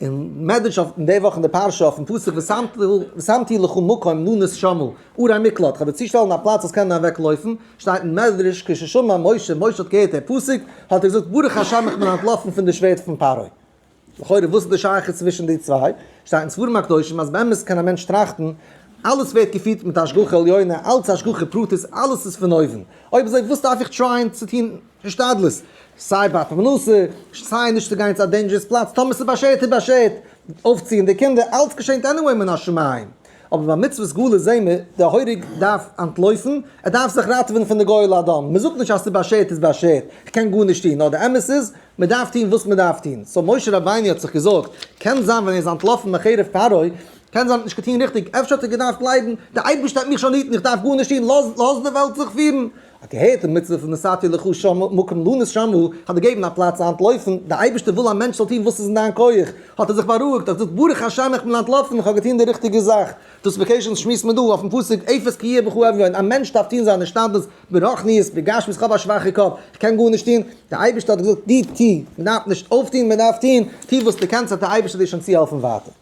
אין מדרש אויף אין די וואך אין די פרשה אויפן פסוק ושמתי לך מקום לנוס שמה ערי מקלט, כ'וועל דיר צושטעלן א פלאץ זאלסט קענען אוועק לויפן, שטייט אין מדרש כששמע משה, משה האט געהערט די פסוק, האט ער געזאגט ברוך השם איך בין אנטלאפן פון די שווערד פון פרעה. לכאורה וואס איז די שייכות צווישן די צוויי? שטייט אין ספרים הקדושים אז באמת קען א מענטש טראכטן, אלעס ווערט געפירט מיט השגחה עליונה, אלץ השגחה פרטית, אלעס איז פון אויבן, אויב אזוי וואס דארף איך try ען צו טון השתדלות, סיי ביי פרנסה, סיי נישט צו גיין צו א dangerous פלאץ, טאמער ס'איז באשערט איז באשערט, אויפציען די קינדער, אלץ געשענט anyway מן השמים. אבער ביי מצוות גלות זעהן מיר, דער הורג דארף אנטלויפן, ער דארף זיך ראטעווען פון די גואל הדם, מען זאגט נישט אז ס'איז באשערט איז באשערט, כ'קען גארנישט טון, נאר די אמת איז, מען דארף טון וואס מען דארף טון, so משה רבינו האט זיך געזאגט, קען זיין ווען ער איז אנטלאפן מחרב פרעה, קען זיין ער האט נישט געטון ריכטיג, אפשר האט ער געדארפט גלייבן, דער אייבערשטער וועט מיך שוין היטן, איך דארף גארנישט טון, לאז לאז די וועלט זיך פירן. האט געהערט די מצוה פון נתתי לך שם מקום לנוס שמה, האט ער געגעבן א פלאץ צו אנטלויפן, דער אייבערשטער וויל א מענטש זאל טון וואס איז אין דיין כח, האט ער זיך בארואיגט, האט געזאגט ברוך השם איך בין אנטלאפן, איך האב געטון די ריכטיגע זאך. דאס vacation שמועסט מען דא אויפן פסוק אפס כי יהיה בך אביון, א מענטש דארף טון זיין השתדלות ברוחניות, בגשמיות, איך האב א שוואכע קאפ, איך קען גארנישט טון, דער אייבערשטער האט געזאגט דו טו, מען דארף נישט אויפטון, מען דארף טון, טו וואס דו קענסט וועט דער אייבערשטער דיר שוין צוהעלפן ווייטער.